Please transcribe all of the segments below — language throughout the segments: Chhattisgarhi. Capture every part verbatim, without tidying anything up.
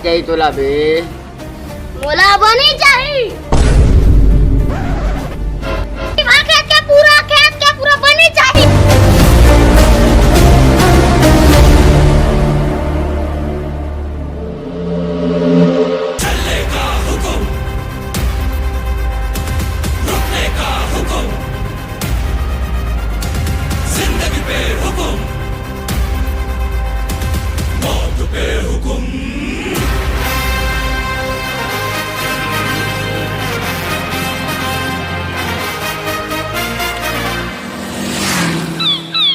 चाही तोला बे। मोला बनी चाही। पूरा खेत के पूरा, खेत के पूरा बनी चाही। चलेगा हुकुम, रुकने का हुकुम, जिंदगी पे हुकुम, मौत पे हुकुम।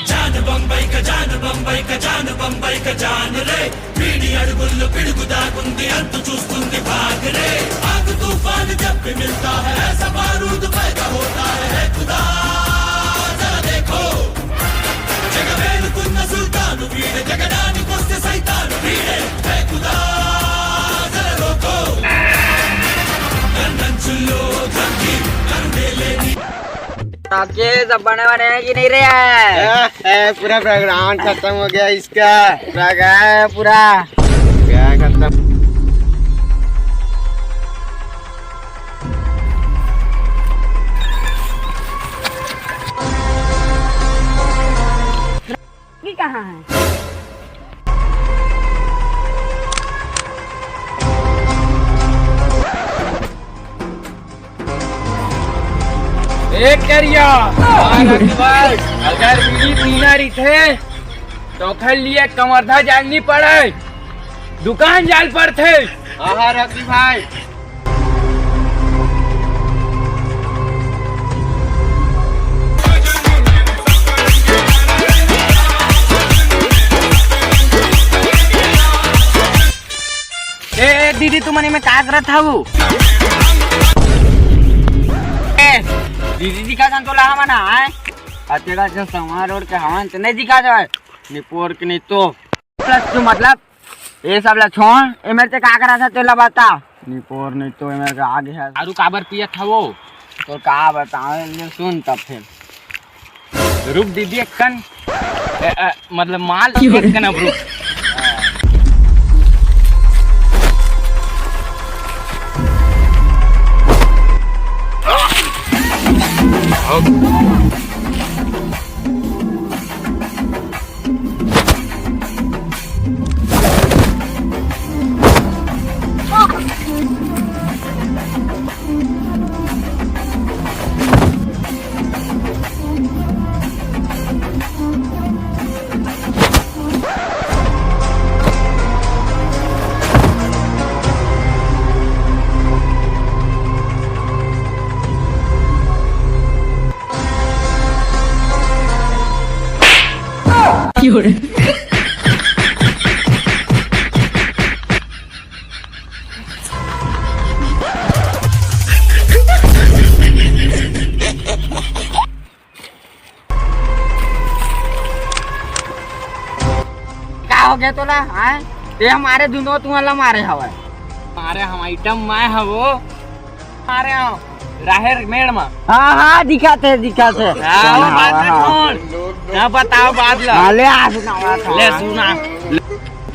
जान बम्बई का, जान बम्बई का, जान बम्बई का जान रे। पीढ़ी अड़गुल्लो पिड़गुदा गुंदी अंत चूस्तुंदी भाग रे। आग तूफान जब भी मिलता है, ऐसा बारूद पैदा होता है, है खुदा। जरा देखो, जगमेल कुन्न सुल्तान वीर, जगडान कोस्ते सैतान वीर, है खुदा। नन्नन चुल्लो धमकी, नन्नेले नी। राकेश, अब बने बने हैं कि नहीं रे? ए, ए, पूरा बैकग्राउंड खत्म हो गया इसका। पूरा गया है, पूरा। गया खत्म। ये कहाँ है? ए करिया, अगर बीड़ी पीना रहिथे, तो ओखर लिए कवर्धा जाए नी पड़े, दुकान जाए पड़थे। हाँ, हाँ, रवि भाई। ए, ए, दीदी, तुमन एमे का करत हव? ए, दीदी दिखा जान तोला हमन, आय? अतेक अच्छा संगवारी रोड के हवन त नहीं दिखा जाए। निपोर के नहीं तो। प्लस तू मतलब, ये सब ला छोड़, ए मेरे से का करत हस, तेला बता। निपोर नहीं तो, ए मेरे के आगे है। दारू काबर पियत हवो? तो का बताओ, ले सुन तब फिर। रुक दीदी, एक कन, ए, ए, मतलब माल, एक कन अब रुक। का हो गया तोला, हैं? ते हमारे दुनो तुहन ला मारे हवय। मारे हम आइटम मैं हवो। मारे हो। राहेर मेड़ मा। हाँ, हाँ, दिखाते, दिखाते। हाँ, वो बात हाँ, ना हाँ। छोड़। ना बताओ बात ला। हाँ, ले आ, सुना बात। ले सुना।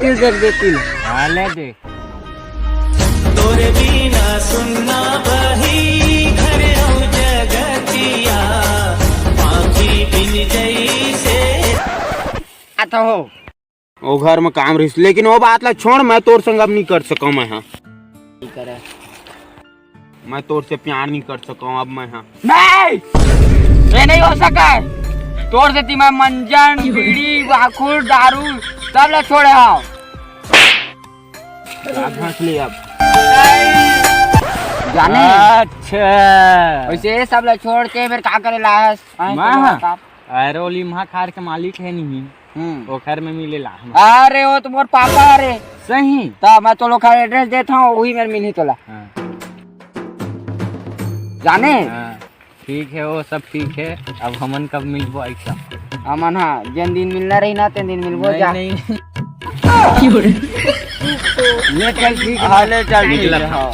तिल देख दे, तिल। हाँ, ले दे। तोरे बिना सुन्ना बही घर अउ जगतिया, आँखी बिन जइसे। आता हो। ओ घर म काम रहिस, लेकिन ओ बात ला छोड़, मैं तोर संग अब नहीं कर सकौं, मैं हाँ। नहीं करे। मैं तोर से प्यार नहीं कर सकौं अब मैं हाँ। नहीं, ये नहीं हो सका है। तोर से ती मैं मंजन, बीड़ी, वाखुर, दारू सब ला छोड़े हव। रात हंस ले अब। जाने। अच्छा। वैसे ये सब ला छोड़ के मेरे का करे ला है? हाँ, मैं चलो हाँ। बताओ। अरे ओली महाखार के मालिक है नहीं। हम्म। ओखर में मिलेला हम। अरे, वो तो मोर पापा हरे। सही? त मैं तो लोग एड्रेस देत हूँ, वही मेर मिलही तोला। हाँ। जाने? हाँ, ठीक है, वो सब ठीक है। अब हमन कब मिलबो ऐसा? हमन हाँ, जेन दिन मिलना रही ना, तेन दिन मिलबो नहीं, जा। नहीं। ले चल, ठीक है। हाँ, ले चल, ठीक निकला। है, हाँ।